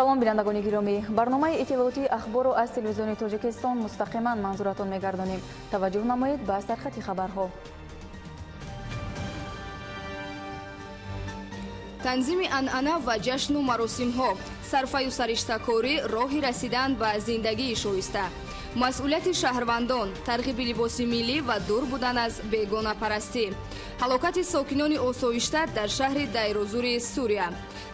Салом, бинандагони гиромӣ. Барномаи иттилоотии ахборро аз телевизиони Тоҷикистон мустақиман манзуратон мегардонем. Таваҷҷӯҳ намоед ба сархати хабарҳо. Танзими анъана ва ҷашну маросимҳо, сарфаю сариштакорӣ, роҳи расидан ба зиндагии шоиста, масъулияти шаҳрвандон, тарғиби либоси миллӣ ва дур будан аз бегонапарастӣ, ҳалокати сокинони осоишта дар шаҳри Дайрозури Сурия,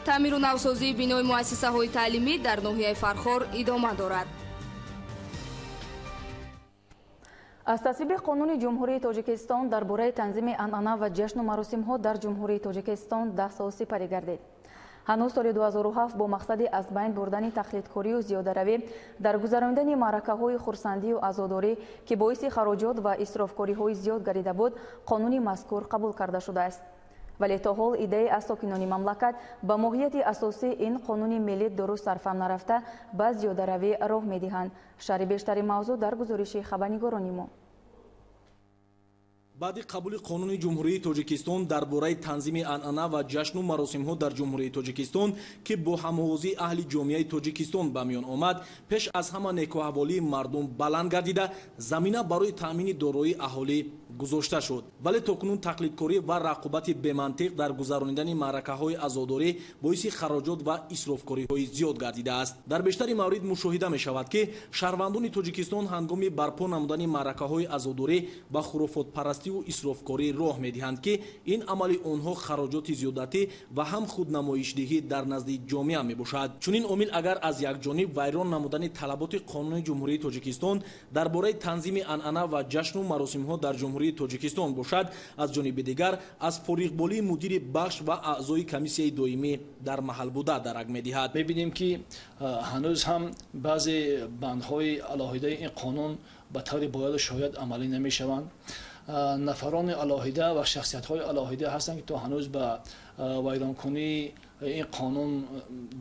таъмиру навсозии бинои муассисаҳои таълимӣ дар ноҳияи Фархор идома дорад. Аз тасвиби қонуни Ҷумҳурии Тоҷикистон дар бораи танзими анъана ва ҷашну маросимҳо дар Ҷумҳурии Тоҷикистон 10 сол сипарӣ гардид. Ҳанӯз соли 2007 бо мақсади аз байн бурдани тақлидкорию зиёдаравӣ дар гузарондани маъракаҳои хурсандию азодорӣ, ки боиси хароҷот ва исрофкориҳои зиёд гардида буд, қонуни мазкур қабул карда шудааст. Вале то ҳол иддаи аз сокинони мамлакат ба моҳияти асосии ин қонуни миллӣ дуруст сарфам нарафта, ба зиёдаравӣ роҳ медиҳанд. Шарҳи бештари мавзӯъ дар гузориши хабарнигорони мо. Баъди қабули қонуни Ҷумҳурии Тоҷикистон дар бораи танзими анъана ва ҷашну маросимҳо дар Ҷумҳурии Тоҷикистон, ки бо ҳамовозии аҳли ҷомеаи Тоҷикистон ба миён омад, пеш аз ҳама некуаҳволии мардум баланд гардида, замина барои таъмини дороии аҳолӣ гузошта шуд. Вале то кунун тақлидкорӣ ва рақобати бемантиқ дар гузаронидани маъракаҳои азодорӣ боиси хароҷот ва исрофкориҳои зиёд гардидааст. Дар бештари маврид мушоҳида мешавад, ки шаҳрвандони Тоҷикистон ҳангоми барпо намудани маъракаҳои азодорӣ ба хурофотпарастӣ исрофкорӣ роҳ медиҳанд, ки ин амали онҳо хароҷоти зиёдатӣ ва ҳам худнамоишдиҳӣ дар назди ҷомеа мебошад. Чунин омил агар аз як ҷониб вайрон намудани талаботи қонуни Ҷумҳурии Тоҷикистон дар бораи танзими анъана ва ҷашну маросимҳо дар Ҷумҳурии Тоҷикистон бошад, аз ҷониби дигар аз фориғболии мудири бахш ва аъзои комиссияи доимӣ дар маҳал буда дарак медиҳад. Мебинем, ки ҳанӯз ҳам баъзе бандҳои алоҳидаи ин қонун ба таври бояду шояд амалӣ намешаванд. Нафарони алоҳида ва шахсиятҳои алоҳида ҳастанд, ки то ҳанӯз ба вайронкунии ин қонун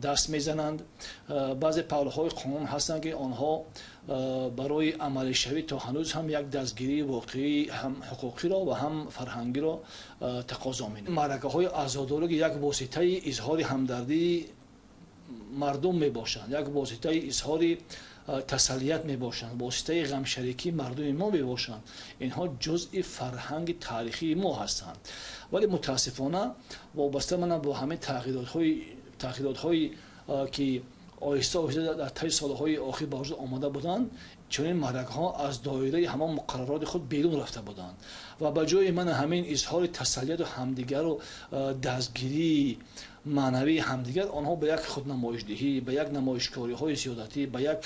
даст мезананд. Баъзе паҳлӯҳои қонун ҳастанд, ки онҳо барои амалишавӣ то ҳанӯз ҳам як дастгирии воқеӣ ҳам ҳуқуқиро ва ҳам фарҳангиро тақозо менамояд. Маъракаҳои азодорӣ як воситаи изҳори ҳамдардии мардум мебошанд, як воситаи изҳори тасаллият мебошанд, воситаи ғамшарикии мардуми мо мебошанд. Инҳо ҷузъи фарҳанги таърихии мо ҳастанд. Вале мутаассифона вобаста манам бо ҳамин тағйиротҳое ки оҳиста оҳиста дар таи солҳои охир ба вуҷуд омада буданд, чунин маъракаҳо аз доираи ҳамон муқаррароти худ берун рафта буданд ва ба ҷои ман ҳамин изҳори тасаллияту ҳамдигару дастгирии маънавии ҳамдигар, онҳо ба як худнамоишдиҳӣ, ба як намоишкориҳои зиёдатӣ, ба як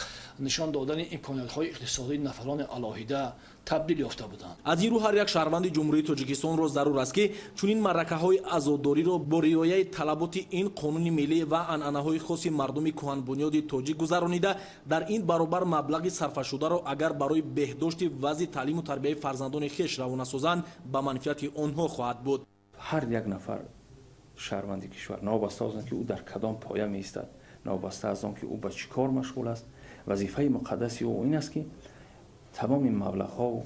нишон додани имкониятҳои иқтисодии нафарони алоҳида табдил ёфта буданд. Аз ин рӯ ҳар як шаҳрванди Ҷумҳурии Тоҷикистонро зарур аст, ки чунин маъракаҳои азодориро бо риояи талаботи ин қонуни миллӣ ва анъанаҳои хоси мардуми кӯҳанбунёди тоҷик гузаронида, дар ин баробар маблағи сарфашударо агар барои беҳдошти вазъи таълиму тарбияи фарзандони хеш равона созанд, ба манфиати онҳо хоҳад буд. Ҳар як нафар шаҳрванди кишвар, новобаста аз он ки ӯ дар кадом поя меистад, новобаста аз он ки ӯ ба чӣ кор машғул аст, вазифаи муқаддаси ӯ ин аст, ки тамоми маблағҳову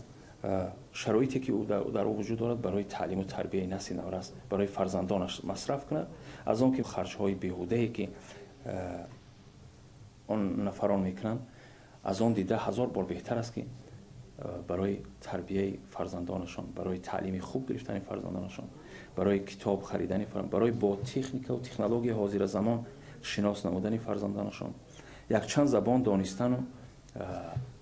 шароите ки ӯ дар ӯ вуҷуд дорад, барои таълиму тарбияи насли наврас, барои фарзандонаш масраф кунад, аз он ки харҷҳои беҳудае ки он нафарон мекунанд, аз он дида ҳазор бор беҳтар аст, ки барои тарбияи фарзандонашон, барои таълими хуб гирифтани фарзандонашон, барои китоб харидани, барои бо техникаву технологияи ҳозиразамон шинос намудани фарзандонашон, якчанд забон донистану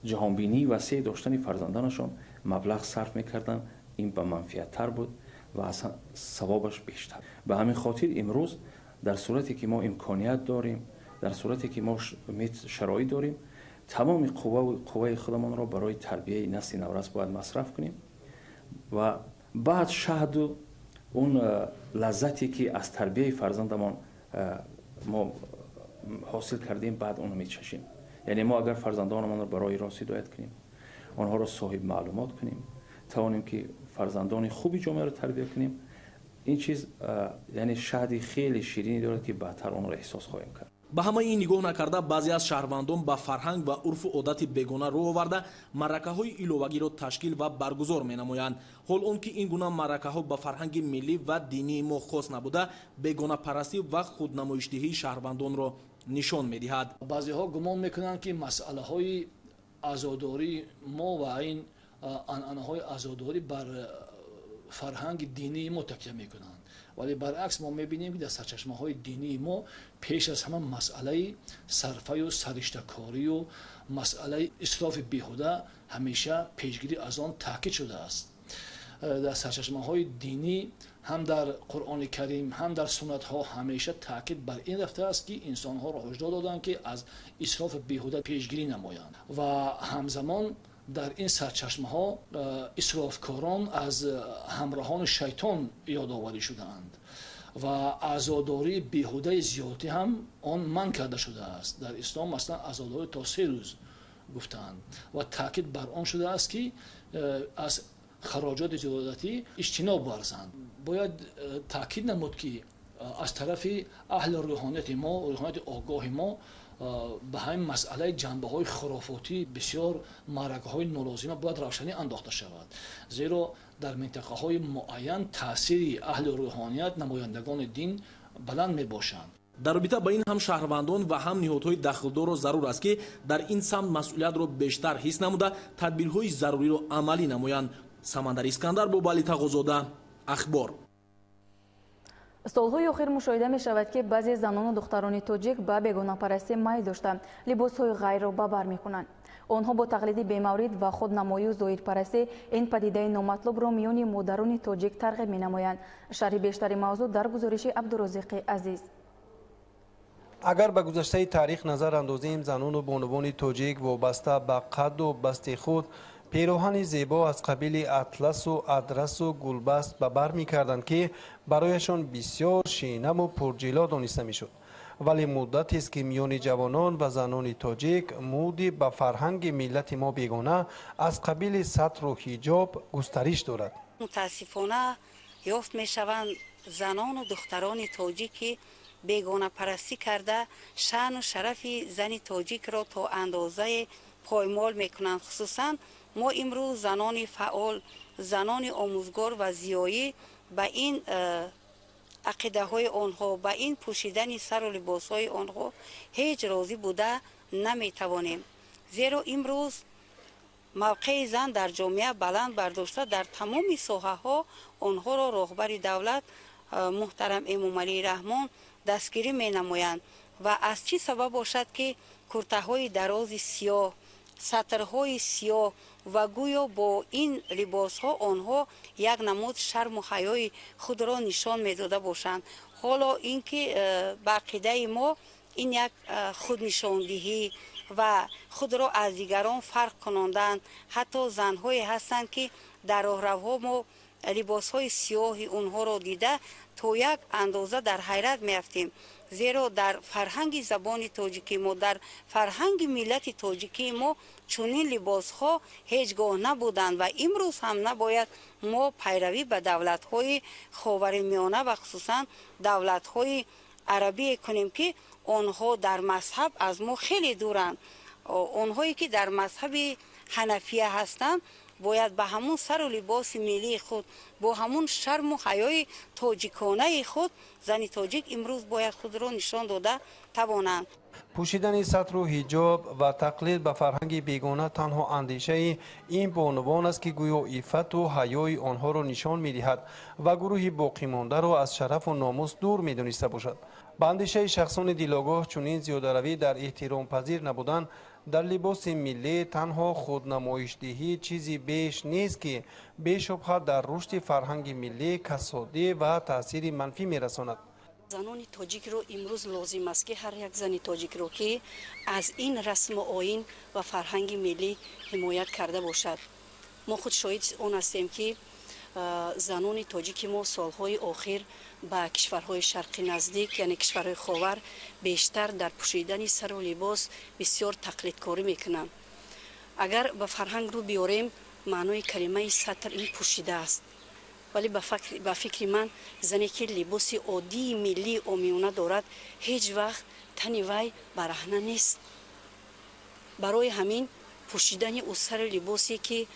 ҷаҳонбинии васеъ доштани фарзандонашон маблағ сарф мекарданд. Ин ба манфиаттар буд ва савобаш бештар. Ба ҳамин хотир имрӯз дар сурате ки мо имконият дорем, дар сурате ки мо шароит дорем, тамоми қувваи худамонро барои тарбияи насли наврас бояд масраф кунем ва баъд шаҳду он лаззате ки аз тарбияи фарзандамон мо ҳосил кардем, баъд онро мечашем. Яъне мо агар фарзандонамонро барои рост ҳидоят кунем, онҳоро соҳиб маълумот кунем, тавонем ки фарзандони хуби ҷомеаро тарбия кунем, ин чиз яъне шаҳди хеле ширине дорад, ки баъдтар онро эҳсос хоҳем кард. Ба ҳамаи ин нигоҳ накарда, баъзе аз шаҳрвандон ба фарҳанг ва урфу одати бегона рӯ оварда, маъракаҳои иловагиро ташкил ва баргузор менамоянд. Ҳол он ки ин гуна маъракаҳо ба фарҳанги миллӣ ва динии мо хос набуда, бегонапарастӣ ва худнамоишдиҳии шаҳрвандонро нишон медиҳад. Баъзеҳо гумон мекунанд, ки масъалаҳои азодории мо ва ин анъанаҳои азодорӣ бар фарҳанги динии мо такя мекунанд, вале баръакс мо мебинем, ки дар сарчашмаҳои динии мо пеш аз ҳама масъалаи сарфаю сариштакорию масъалаи исрофи беҳуда ҳамеша пешгирӣ аз он таъкид шудааст. Дар сарчашмаҳои динӣ, ҳам дар Қуръони Карим, ҳам дар суннатҳо ҳамеша таъкид бар ин рафтааст, ки инсонҳоро ҳушдор доданд, ки аз исрофи беҳуда пешгирӣ намоянд, ва ҳамзамон дар ин сарчашмаҳо исрофкорон аз ҳамроҳони шайтон ёдоварӣ шудаанд ва азодории беҳудаи зиёдӣ ҳам он манъ карда шудааст. Дар ислом, масалан, азодорӣ то 3 рӯз гуфтаанд ва таъкид бар он шудааст, ки аз хароҷоти зиёдатӣ иҷтиноб варзанд. Бояд таъкид намуд, ки аз тарафи аҳли рӯҳонияти мо, рӯҳонияти огоҳи мо, ба ҳамин масъалаи ҷанбаҳои хурофотӣ, бисёр маъракаҳои нолозима бояд равшанӣ андохта шавад, зеро дар минтақаҳои муайян таъсири аҳли рӯҳоният, намояндагони дин баланд мебошанд. Дар робита ба ин ҳам шаҳрвандон ва ҳам ниҳодҳои дахлдорро зарур аст, ки дар ин самт масъулиятро бештар ҳис намуда, тадбирҳои заруриро амалӣ намоянд. Самандар Искандар, Бобоалӣ Тағозода, Ахбор. Солҳои охир мушоҳида мешавад, ки баъзе занону духтарони тоҷик ба бегонапарастӣ майл дошта, либосҳои ғайрро ба бар мекунанд. Онҳо бо тақлиди бемаврид ва худнамоию зоҳирпарастӣ ин падидаи номатлубро миёни модарони тоҷик тарғиб менамоянд. Шарҳи бештари мавзӯъ дар гузориши Абдурозиқи Азиз. Агар ба гузаштаи таърих назар андозем, занону бонувони тоҷик вобаста ба қадду басти худ пироҳани зебо аз қабили атласу адрасу гулбаст ба бар мекарданд, ки барояшон бисёр шинаму пурҷило дониста мешуд. Вале муддатест, ки миёни ҷавонон ва занони тоҷик мӯди ба фарҳанги миллати мо бегона аз қабили сатру ҳиҷоб густариш дорад. Мутаассифона, ёфт мешаванд занону духтарони тоҷик, ки бегонапарастӣ карда, шаъну шарафи зани тоҷикро то андозае поймол мекунанд. Хусусан мо имрӯз, занони фаъол, занони омӯзгор ва зиёӣ, ба ин ақидаҳои онҳо, ба ин пӯшидани сару либосҳои онҳо ҳеҷ розӣ буда наметавонем, зеро имрӯз мавқеи зан дар ҷомеа баланд бардошта, дар тамоми соҳаҳо онҳоро роҳбари давлат муҳтарам Эмомалӣ Раҳмон дастгирӣ менамоянд. Ва аз чӣ сабаб бошад, ки куртаҳои дарози сиёҳ, сатрҳои сиёҳ ва гӯё бо ин либосҳо онҳо як намуд шарму ҳаёи худро нишон медода бошанд? Ҳоло ин ки ба ақидаи мо ин як худнишондиҳӣ ва худро аз дигарон фарқ кунондан. Ҳатто занҳое ҳастанд, ки дар роҳравҳо мо либосҳои сиёҳи онҳоро дида, то як андоза дар ҳайрат меафтем, зеро дар фарҳанги забони тоҷикии мо, дар фарҳанги миллати тоҷикии мо чунин либосҳо ҳеҷ гоҳ набуданд. Ва имрӯз ҳам набояд мо пайравӣ ба давлатҳои Ховари Миёна ва хусусан давлатҳои арабие кунем, ки онҳо дар мазҳаб аз мо хеле дуранд. Онҳое ки дар мазҳаби ҳанафия ҳастанд, бояд ба ҳамун сару либоси миллии худ, бо ҳамун шарму ҳаёи тоҷиконаи худ зани тоҷик имрӯз бояд худро нишон дода тавонанд. Пӯшидани сатру ҳиҷоб ва тақлид ба фарҳанги бегона танҳо андешаи ин бонувон аст, ки гӯё иффату ҳаёи онҳоро нишон медиҳад ва гурӯҳи боқимондаро аз шарафу номус дур медониста бошад. Ба андешаи шахсони дилогоҳ, чунин зиёдаравӣ дар эҳтиромпазир набудан дар либоси миллӣ танҳо худнамоишдиҳӣ, чизи беш нест, ки бешубҳа дар рушди фарҳанги миллӣ касодӣ ва таъсири манфӣ мерасонад. Занони тоҷикро имрӯз лозим аст, ки ҳар як зани тоҷикро, ки аз ин расму оин ва фарҳанги миллӣ ҳимоят карда бошад. Мо худ шоҳид он ҳастем, ки занони тоҷики мо солҳои охир ба кишварҳои Шарқи Наздик, яъне кишварҳои Ховар, бештар дар пӯшидани сару либос бисёр тақлидкорӣ мекунанд. Агар ба фарҳанг рӯ биёрем, маънои калимаи сатр ин пӯшида аст, вале ба фикри ман, зане ки либоси оддии миллии омиёна дорад, ҳеҷ вақт тани вай бараҳна нест. Барои ҳамин пӯшидани ӯ сари либосе, ки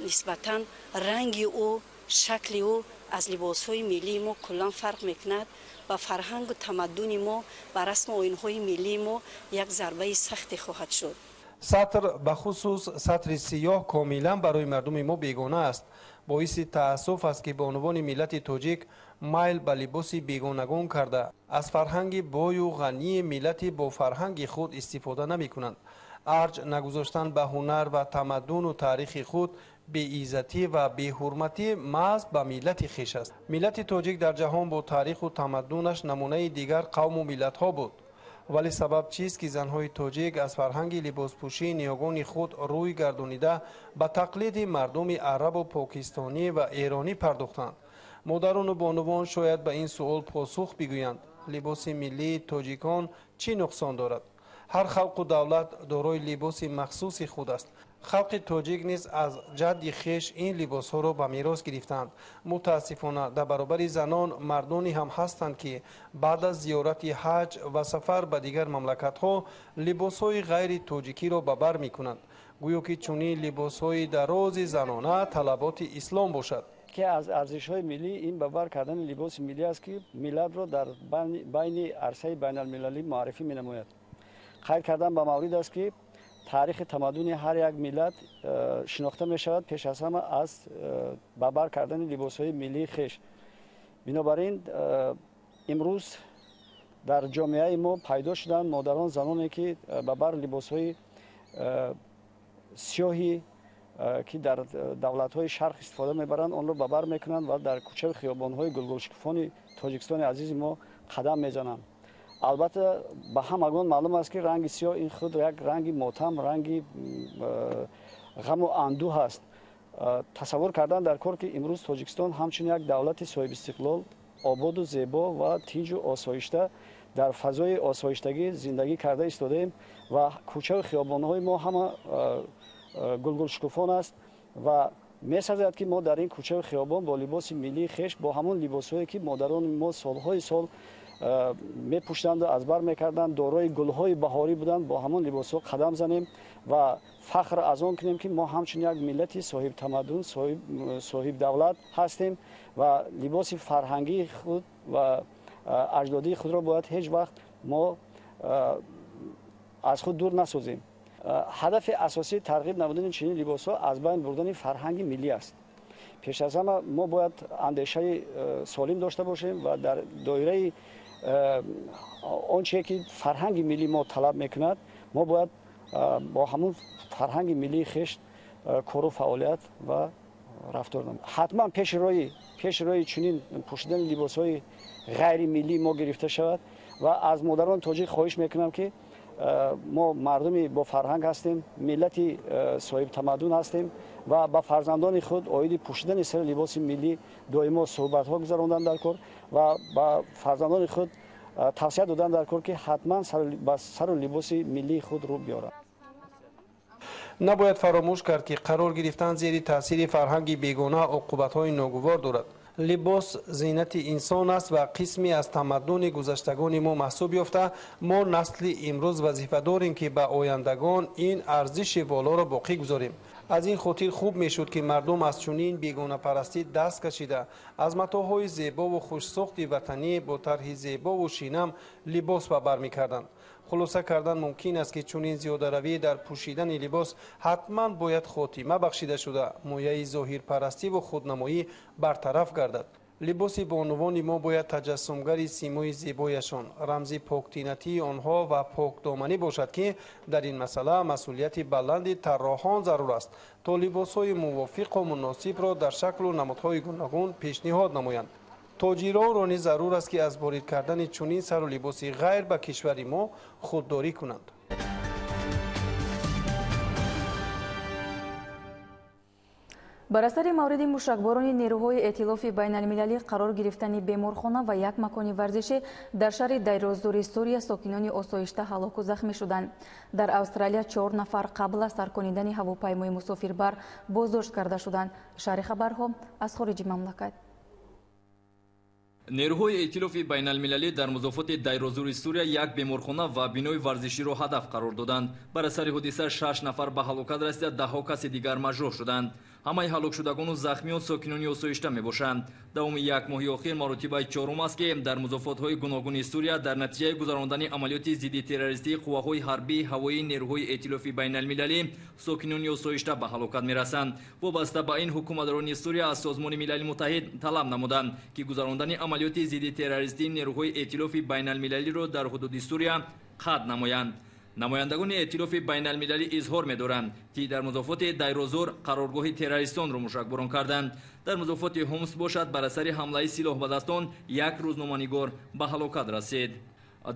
нисбатан ранги ӯ, шакли ӯ Аз либосҳои миллии мо куллан фарқ мекунад ва фарҳангу тамаддуни мо ва расму оинҳои миллии мо як зарбаи сахте хоҳад шуд. Сатр, бахусус сатри сиёҳ, комилан барои мардуми мо бегона аст. Боиси таассуф аст, ки бонувони миллати тоҷик майл ба либоси бегонагон карда, аз фарҳанги бою ғании миллати бо фарҳанги худ истифода намекунанд. Арҷ нагузоштан ба ҳунар ва тамаддуну таърихи худ беиззатӣ ва беҳурматӣ маҳз ба миллати хеш аст. Миллати тоҷик дар ҷаҳон бо таъриху тамаддунаш намунаи дигар қавму миллатҳо буд. Вале сабаб чист, ки занҳои тоҷик аз фарҳанги либоспӯшии ниёгони худ рӯй гардонида, ба тақлиди мардуми арабу покистонӣ ва эронӣ пардохтанд? Модарону бонувон шояд ба ин суол посух бигӯянд. Либоси миллии тоҷикон чӣ нуқсон дорад? Ҳар халқу давлат дорои либоси махсуси худ аст. Халқи тоҷик низ аз ҷадди хеш ин либосҳоро ба мерос гирифтанд. Мутаассифона, дар баробари занон мардоне ҳам ҳастанд, ки баъд аз зиёрати ҳаҷ ва сафар ба дигар мамлакатҳо либосҳои ғайри тоҷикиро ба бар мекунанд, гӯё ки чунин либосҳои дарози занона талаботи ислом бошад. Ки аз арзишҳои миллӣ ин ба бар кардани либоси миллӣ аст, ки миллатро дар байни арсаи байналмилалӣ муаррифӣ менамояд. Қайд кардан ба маврид аст, ки таърихи тамаддуни ҳар як миллат шинохта мешавад пеш аз ҳама аз ба бар кардани либосҳои миллии хеш. Бинобар ин имрӯз дар ҷомеаи мо пайдо шуданд модарон, заноне, ки ба бар либосҳои сиёҳи, ки дар давлатҳои шарқ истифода мебаранд, онро ба бар мекунанд ва дар кӯчаву хиёбонҳои гулгулшукуфони Тоҷикистони азизи мо қадам мезананд. Албатта, ба ҳамагон маълум аст, ки ранги сиёҳ ин худ як ранги мотам, ранги ғаму андӯҳ аст. Тасаввур кардан дар кор, ки имрӯз Тоҷикистон ҳамчун як давлати соҳибистиқлол, ободу зебо ва тинҷу осоишта, дар фазои осоиштагӣ зиндагӣ карда истодаем ва кӯчаву хиёбонҳои мо ҳама гулгулшукуфон аст ва месазад, ки мо дар ин кӯчаву хиёбон бо либоси миллии хеш, бо ҳамон либосҳое, ки модарони мо солҳои сол мепӯшиданду аз бар мекарданд, дорои гулҳои баҳорӣ буданд, бо ҳамон либосҳо қадам занем ва фахр аз он кунем, ки мо ҳамчун як миллати соҳибтамаддун, соҳибдавлат ҳастем ва либоси фарҳангии худ ва аҷдодии худро бояд ҳеҷ вақт мо аз худ дур насозем. Ҳадафи асосии тарғиб намудани чунин либосҳо аз байн бурдани фарҳанги миллӣ аст. Пеш аз ҳама мо бояд андешаи солим дошта бошем ва дар доираи он чие, ки фарҳанги миллии мо талаб мекунад, мо бояд бо ҳамун фарҳанги миллии хеш кору фаъолият ва рафтор намоем. Ҳатман пеши роҳи чунин пӯшидани либосҳои ғайримиллии мо гирифта шавад ва аз модарон тоҷик хоҳиш мекунам, ки мо мардуми бо фарҳанг ҳастем, миллати соҳибтамаддун ҳастем ва ба фарзандони худ оиди пӯшидани сари либоси миллӣ доимо суҳбатҳо гузарондан дар кор ва ба фарзандони худ тавсия додан дар кор, ки ҳатман ба сару либоси миллии худ рӯ биёранд. Набояд фаромӯш кард, ки қарор гирифтан зери таъсири фарҳанги бегона оқубатҳои ногувор дорад. Либос зинати инсон аст ва қисме аз тамаддуни гузаштагони мо маҳсуб ёфта, мо насли имрӯз вазифа дорем, ки ба ояндагон ин арзиши волоро боқӣ гузорем. Аз ин хотир хуб мешуд, ки мардум аз чунин бегонапарастӣ даст кашида, аз матоъҳои зебову хушсохти ватанӣ бо тарҳи зебову шинам либос ба бар мекарданд. Хулоса кардан мумкин аст, ки чунин зиёдаравӣ дар пӯшидани либос ҳатман бояд хотима бахшида шуда, мояи зоҳирпарастиву худнамоӣ бартараф гардад. Либоси бонувони мо бояд таҷассумгари симои зебояшон, рамзи поктинатии онҳо ва покдоманӣ бошад, ки дар ин масъала масъулияти баланди тарроҳон зарур аст, то либосҳои мувофиқу муносибро дар шаклу намудҳои гуногун пешниҳод намоянд. Тоҷиронро низ зарур аст, ки аз ворид кардани чунин сару либоси ғайр ба кишвари мо худдорӣ кунанд. Бар асари мавриди мушакборони нерӯҳои эътилофи байналмилалӣ қарор гирифтани беморхона ва як макони варзишӣ дар шаҳри Дайроззури Сурия сокинони осоишта ҳалоку захмӣ шуданд. Дар Австралия 4 нафар қабл аз тарконидани ҳавопаймои мусофирбар боздошт карда шуданд. Шарҳи хабарҳо аз хориҷи мамлакат. Нерӯҳои эътилофи байналмилалӣ дар музофоти Дайрозури Сурия як беморхона ва бинои варзиширо ҳадаф қарор доданд. Бар асари ҳодиса 6 нафар ба ҳалокат расида, даҳҳо каси дигар маҷрӯҳ шуданд. Ҳамаи ҳалокшудагону захмиён сокинони осоишта мебошанд. Давоми як моҳи охир маротибаи чорум аст, ки дар музофотҳои гуногуни Сурия дар натиҷаи гузарондани амалиёти зидди террористии қувваҳои ҳарбии ҳавоии нерӯҳои эътилофи байналмилалӣ сокинони осоишта ба ҳалокат мерасанд. Вобаста ба ин, ҳукуматдорони Сурия аз Созмони Милали Муттаҳид талаб намуданд, ки гузарондани амалиёти зидди террористии нерӯҳои эътилофи байналмилалиро дар ҳудуди Сурия қатъ намоянд. Намояндагони эътилофи байналмилалӣ изҳор медоранд, ки дар музофоти Дайрозур қароргоҳи террористонро мушакборон карданд. Дар музофоти Ҳумс бошад, бар асари ҳамлаи силоҳбадастон як рӯзноманигор ба ҳалокат расид.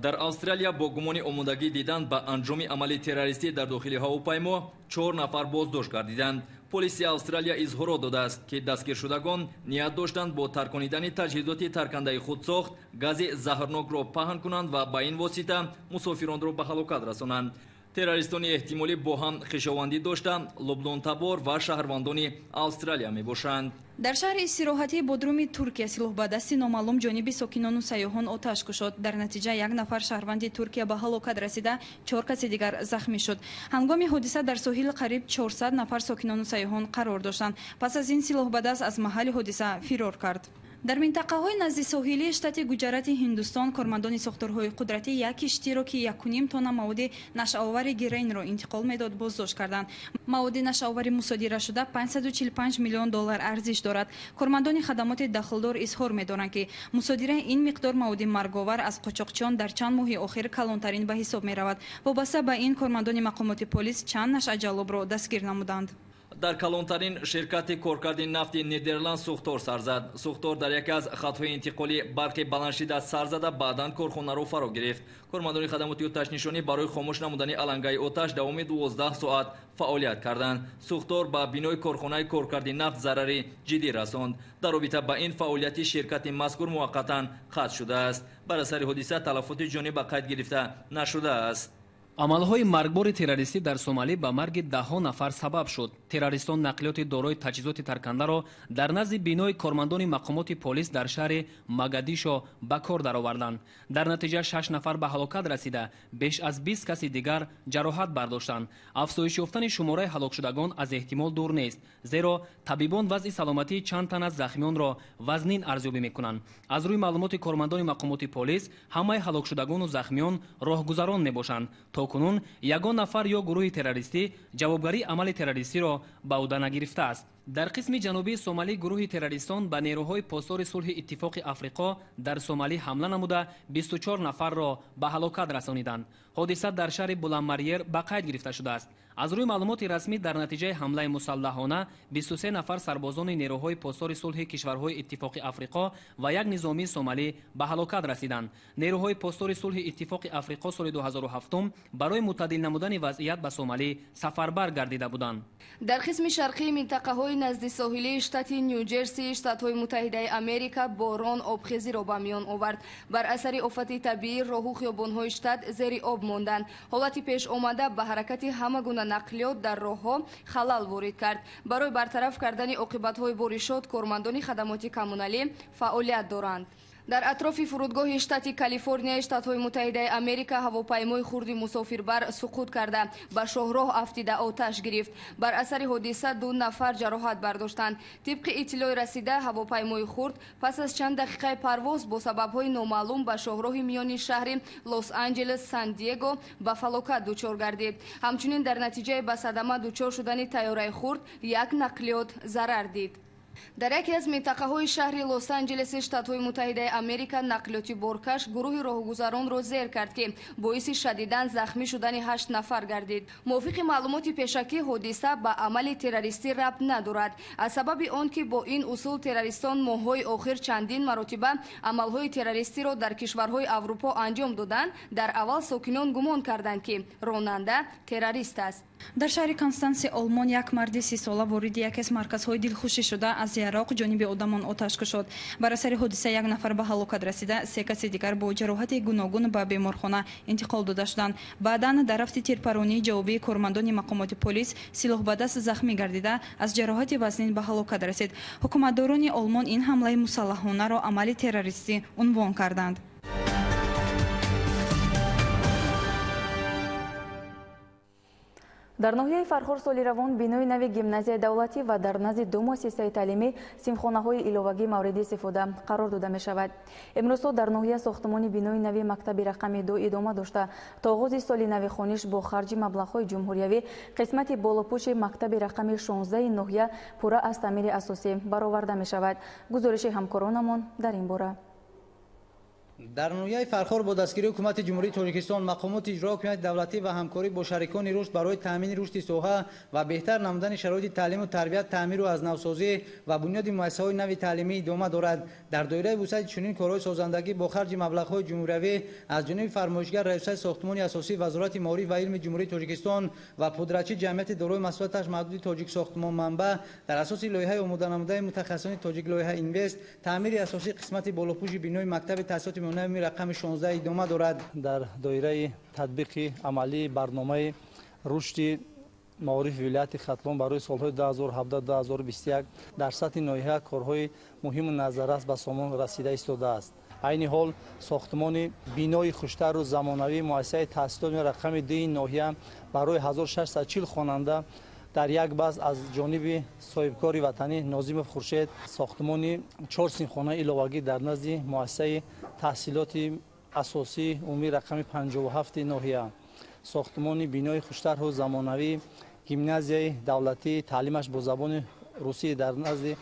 Дар Австралия бо гумони омодагӣ дидан ба анҷоми амали террористӣ дар дохили ҳавопаймо 4 нафар боздошт гардиданд. Полиси Австралия изҳорот додааст, ки дастгиршудагон ният доштанд бо тарконидани таҷҳизоти таркандаи худсохт гази заҳрнокро паҳн кунанд ва ба ин восита мусофиронро ба ҳалокат расонанд. Террористони эҳтимолӣ бо ҳам хешовандӣ дошта, лубнонтабор ва шаҳрвандони Австралия мебошанд. Дар шаҳри истироҳатии Бодруми Туркия силоҳбадасти номаълум ҷониби сокинону сайёҳон оташ кушод. Дар натиҷа як нафар шаҳрванди Туркия ба ҳалокат расида, 4 каси дигар захмӣ шуд. Ҳангоми ҳодиса дар соҳил қариб 400 нафар сокинону сайёҳон қарор доштанд. Пас аз ин силоҳбадаст аз маҳалли ҳодиса фирор кард. Дар минтақаҳои назди соҳилии штати Гуҷарати Ҳиндустон кормандони сохторҳои қудратӣ як киштиро, ки 1,5 тонна маводи нашъаовари героинро интиқол медод, боздошт карданд. Маводи нашъаовари мусодирашуда 545 миллион доллар арзиш дорад. Кормандони хадамоти дахлдор изҳор медоранд, ки мусодираи ин миқдор маводи марговар аз қочоқчиён дар чанд моҳи охир калонтарин ба ҳисоб меравад. Вобаста ба ин, кормандони мақомоти полис чанд нашъаҷаллобро дастгир намуданд. Дар калонтарин ширкати коркарди нафти Нидерланд сӯхтор сар зад. Сӯхтор дар яке аз хатҳои интиқоли барқи баландшиддат сар зада, баъдан корхонаро фаро гирифт. Кормандони хадамоти оташнишонӣ барои хомӯш намудани алангаи оташ давоми 12 соат фаъолият карданд. Сӯхтор ба бинои корхонаи коркарди нафт зарари ҷиддӣ расонд. Дар робита ба ин, фаъолияти ширкати мазкур муваққатан қатъ шудааст. Бар асари ҳодиса талафоти ҷонӣ ба қайд гирифта нашудааст. Амалҳои маргбори террористӣ дар Сомалӣ ба марги даҳҳо нафар сабаб шуд. Террористон нақлиёти дорои таҷҳизоти таркандаро дар назди бинои кормандони мақомоти полис дар шаҳри Магадишо ба кор дароварданд. Дар натиҷа 6 нафар ба ҳалокат расида, беш аз 20 каси дигар ҷароҳат бардоштанд. Афзоиш ёфтани шумораи ҳалокшудагон аз эҳтимол дур нест, зеро табибон вазъи саломатии чанд тан аз захмиёнро вазнин арзёбӣ мекунанд. Аз рӯи маълумоти кормандони мақомоти полис, ҳамаи ҳалокшудагону захмиён роҳгузарон мебошанд. То кунун ягон нафар ё гурӯҳи террористӣ ҷавобгарии амали террористиро ба ӯҳда нагирифтааст. Дар қисми ҷанубии Сомалӣ гурӯҳи террористон ба нерӯҳои посдори сулҳи Иттифоқи Африқо дар Сомалӣ ҳамла намуда, 24 нафарро ба ҳалокат расониданд. Ҳодиса дар шаҳри Буламарьер ба қайд гирифта шудааст. Аз рӯи маълумоти расмӣ, дар натиҷаи ҳамлаи мусаллаҳона 23 нафар сарбозони нерӯҳои посдори сулҳи кишварҳои Иттифоқи Африқо ва як низомии Сомалӣ ба ҳалокат расиданд. Нерӯҳои посдори сулҳи Иттифоқи Африқо соли 2007 барои муттадил намудани вазъият ба Сомалӣ сафарбар гардида буданд. Дар қисми шарқии минтақаҳои назди соҳилии штати Ню-Ҷерси Штатҳои Муттаҳидаи Америка борон обхезиро ба миён овард. Бар асари офати табиӣ роҳу хиёбонҳои штат зери об монданд. Ҳолати пеш омада ба ҳаракати ҳама гуна нақлиёт дар роҳҳо халал ворид кард. Барои бартараф кардани оқибатҳои боришот кормандони хадамоти коммуналӣ фаъолият доранд. Дар атрофи фурудгоҳи штати Калифорнияи Штатҳои Муттаҳидаи Америка ҳавопаймои хурди мусофирбар суқут карда, ба шоҳроҳ афтида оташ гирифт. Бар асари ҳодиса 2 нафар ҷароҳат бардоштанд. Тибқи иттилои расида, ҳавопаймои хурд пас аз чанд дақиқаи парвоз бо сабабҳои номаълум ба шоҳроҳи миёни шаҳри Лос-Анҷелес Сан-Диего ба фалокат дучор гардид. Ҳамчунин дар натиҷаи ба садама дучор шудани тайёраи хурд як нақлиёт зарар дид. Дар яке аз минтақаҳои шаҳри Лос-Анҷелеси Штатҳои Муттаҳидаи Америка нақлиёти боркаш гурӯҳи роҳгузаронро зер кард, ки боиси шадидан захмӣ шудани 8 нафар гардид. Мувофиқи маълумоти пешакӣ, ҳодиса ба амали террористӣ рабт надорад. Аз сабаби он ки бо ин усул террористон моҳҳои охир чандин маротиба амалҳои террористиро дар кишварҳои Аврупо анҷом доданд, дар аввал сокинон гумон карданд, ки ронанда террорист аст. Дар шаҳри Констанси Олмон як марди 30-сола вориди яке аз марказҳои дилхушӣ шуда аз яроқ ҷониби одамон оташ кушод. Бар асари ҳодиса як нафар ба ҳалокат расида, 3 каси дигар бо ҷароҳати гуногун ба беморхона интиқол дода шуданд. Баъдан дар рафти тирпаронии ҷавобии кормандони мақомоти полис силоҳбадаст захмӣ гардида, аз ҷароҳати вазнин ба ҳалокат расид. Ҳукуматдорони Олмон ин ҳамлаи мусаллаҳонаро амали террористӣ унвон карданд. Дар ноҳияи Фархор соли равон бинои нави гимназияи давлатӣ ва дар назди ду муассисаи таълимӣ синфхонаҳои иловагӣ мавриди истифода қарор дода мешавад. Имрӯзҳо дар ноҳия сохтмони бинои нави мактаби рақами 2 идома дошта, то оғози соли нави хониш бо харҷи маблағҳои ҷумҳуриявӣ қисмати болопӯши мактаби рақами 16 ноҳия пурра аз таъмири асосӣ бароварда мешавад. Гузориши ҳамкоронамон дар ин бора. Дар ноҳияи Фархор бо дастгирии ҳукумати Ҷумҳурии Тоҷикистон, мақомоти иҷрои ҳокимияти давлатӣ ва ҳамкорӣ бо шарикони рушд барои таъмини рушди соҳа ва беҳтар намудани шароити таълиму тарбият, таъмиру аз навсозӣ ва бунёди муассисаҳои нави таълимӣ идома дорад. Дар доираи вусъати чунин корҳои созандагӣ бо харҷи маблағҳои ҷумҳуриявӣ аз ҷониби фармоишгар Раёсати сохтмони асосии Вазорати маориф ва илми Ҷумҳурии Тоҷикистон ва пудрачи ҷамъияти дорои масъулияташ маҳдуди Тоҷик сохтмон манбаъ дар асоси лоиҳаи омоданамудаи мутахассисони Тоҷик лоиҳа Инвест таъмири асосии қисмати болопӯши бинои мактаби таҳсилоти миёнаи рақами 16 идома дорад. Дар доираи татбиқи амалии барномаи рушди маорифи вилояти Хатлон барои солҳои 2017-2021 дар сатҳи ноҳия корҳои муҳиму назаррас ба сомон расида истодааст. Айни ҳол сохтмони бинои хуштару замонавии муассисаи таҳсилоти рақами 2 ноҳия барои 1640 хонанда дар як баз аз ҷониби соҳибкори ватанӣ Нозимов Хуршед сохтмони 4 синфхонаи иловагӣ дар назди муассисаи таҳсилоти асосии умумии рақами 57 ноҳия, сохтмони бинои хуштарҳу замонавии гимназияи давлатии таълимаш бо забони русӣ дар назди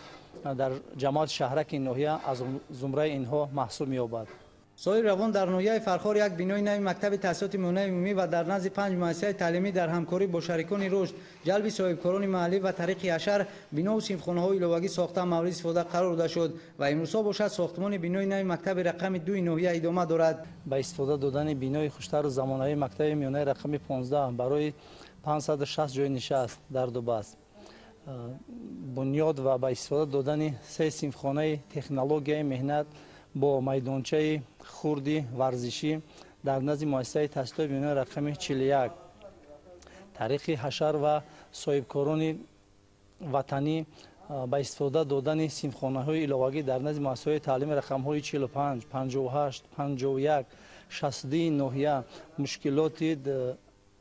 дар ҷамоати шаҳраки ноҳия аз зумраи инҳо маҳсуб меёбад. Соли равон дар ноҳияи Фархор як бинои нави мактаби таҳсилоти миёнаи умумӣ ва дар назди 5 муассисаи таълимӣ дар ҳамкорӣ бо шарикони рушд, ҷалби соҳибкорони маҳаллӣ ва тариқи ҳашар бинову синфхонаҳои иловагӣ сохта мавриди истифода қарор дода шуд ва имрӯзҳо бошад сохтмони бинои нави мактаби рақами 2 ноҳия идома дорад. Ба истифода додани бинои хуштару замонавии мактаби миёнаи рақами 15 барои 560 ҷои нишаст дар Дубаст, бунёд ва ба истифода додани 3 синфхонаи технологияи меҳнат бо майдончаи хурди варзишӣ дар назди муассисаи таҳсилоти миёнаи рақами 41, тариқи ҳашар ва соҳибкорони ватанӣ ба истифода додани синфхонаҳои иловагӣ дар назди муассисаҳои таълими рақамҳои 45, 58, 51, 62 ноҳия мушкилоти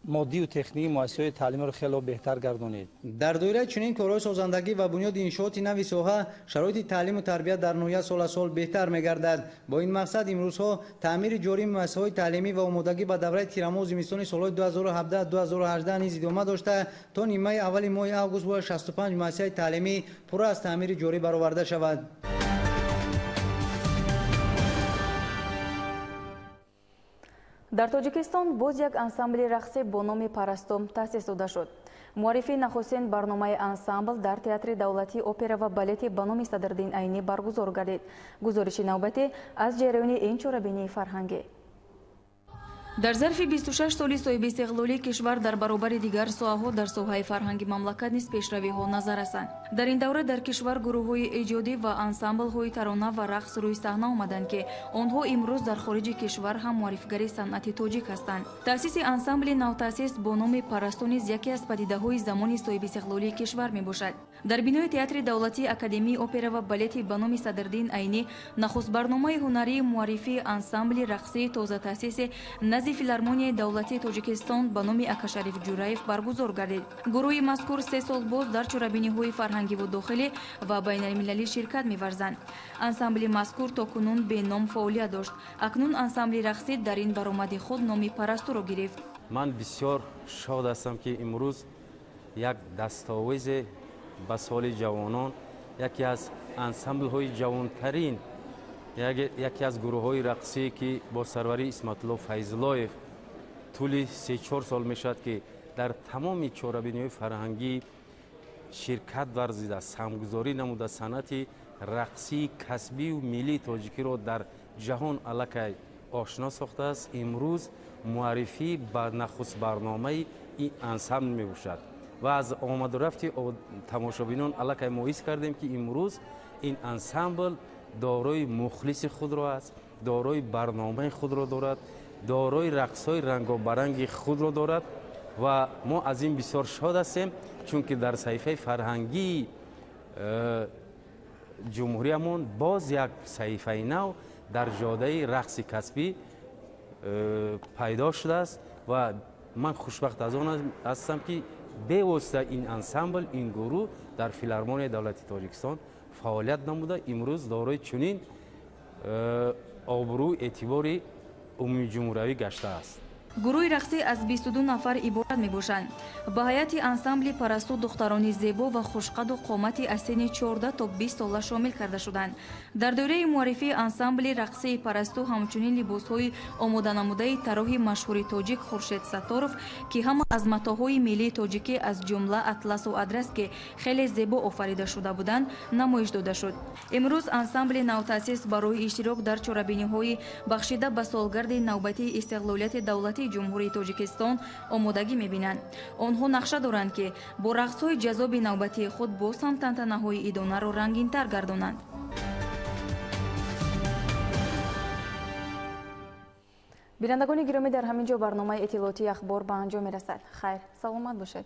моддию техникии муассисаҳои таълимиро хело беҳтар гардонид. Дар доираи чунин корҳои созандагӣ ва бунёди иншооти нави соҳа шароити таълиму тарбият дар ноҳия сол аз сол беҳтар мегардад. Бо ин мақсад имрӯзҳо таъмири ҷории муассисаҳои таълимӣ ва омодагӣ ба давраи тирамоҳу зимистони солҳои 2017-2018 низ идома дошта, то нимаи аввали моҳи август бояд 65 муассисаи таълимӣ пурра аз таъмири ҷорӣ бароварда шавад. Дар Тоҷикистон боз як ансамбли рақсӣ бо номи Парасту таъсис дода шуд. Муаррифии нахустин барномаи ансамбл дар Театри давлатии опера ва балети ба номи Садриддин Айнӣ баргузор гардид. Гузориши навбатӣ аз ҷараёни ин чорабинии фарҳангӣ. Дар зарфи 26 соли соҳибистиқлолии кишвар дар баробари дигар соҳаҳо дар соҳаи фарҳанги мамлакат низ пешравиҳо назар расанд. Дар ин давра дар кишвар гурӯҳҳои эҷодӣ ва ансамблҳои тарона ва рақс рӯи саҳна омаданд, ки онҳо имрӯз дар хориҷи кишвар ҳам муаррифигари санъати тоҷик ҳастанд. Таъсиси ансамбли навтаъсис бо номи Парасту низ яке аз падидаҳои замони соҳибистиқлолии кишвар мебошад. Дар бинои Театри давлатии Академияи опера ва балети ба номи Садриддин Айнӣ нахуст барномаи ҳунарии муаррифии ансамбли рақсии тозатаъсиси назди филармонияи давлатии Тоҷикистон ба номи Акашариф Ҷураев баргузор гардид. Гурӯҳи мазкур 3 сол боз дар чорабиниҳои фарҳангиву дохилӣ ва байналмилалӣ ширкат меварзанд. Ансамбли мазкур то кунун беном фаъолият дошт. Акнун ансамбли рақсӣ дар ин баромади худ номи Парастуро гирифт. Ман бисёр шод ҳастам, ки имрӯз як дастовезе ба соли ҷавонон, яке аз ансамблҳои ҷавонтарин, яке аз гурӯҳҳои рақсӣ, ки бо сарварии Исматулло Файзуллоев тӯли 3-4 сол мешавад, ки дар тамоми чорабиниҳои фарҳангӣ ширкат варзида, саҳмгузорӣ намуда, санъати рақсии касбию миллии тоҷикиро дар ҷаҳон аллакай ошно сохтааст. Имрӯз муаррифӣ ба нахуст барномаи ин ансамбл мебошад ва аз омаду рафти тамошобинон аллакай мо ҳис кардем, ки имрӯз ин ансамбл дорои мухлиси худро аст, дорои барномаи худро дорад, дорои рақсҳои рангобаранги худро дорад ва мо аз ин бисёр шод ҳастем, чунки дар саҳифаи фарҳангии ҷумҳуриямон боз як саҳифаи нав дар ҷодаи рақси касбӣ пайдо шудааст ва ман хушбахт аз он ҳастам, ки Бевосита ин ансамбл, ин гурӯҳ дар Филармонияи давлати Тоҷикистон фаъолият намуда, имрӯз дорои чунин обрӯ эътибори умумиҷумҳуравӣ гаштааст. Гурӯҳи рақсӣ аз 22 нафар иборат мебошанд. Ба ҳайати ансамбли Парасту духтарони зебо ва хушқаду қомати аз синни 14 то 20 сола шомил карда шуданд. Дар доираи муаррифии ансамбли рақсии Парасту ҳамчунин либосҳои омоданамудаи тарроҳи машҳури тоҷик Хуршед Сатторов, ки ҳама аз матоъҳои миллии тоҷикӣ аз ҷумла атласу адрас, ки хеле зебо офарида шуда буданд, намоиш дода шуд. Имрӯз ансамбли навтаъсис барои иштирок дар чорабиниҳои бахшида ба солгарди навбатии истиқлолияти давлатии Ҷумҳурии Тоҷикистон омодагӣ мебинанд. Онҳо нақша доранд, ки бо рақсҳои ҷаззоби навбатии худ боз ҳам тантанаҳои идонаро рангинтар гардонанд. Бинандагони гиромӣ, дар ҳамин ҷо барномаи иттилоотии Ахбор ба анҷом мерасад. Хайр, саломат бошед.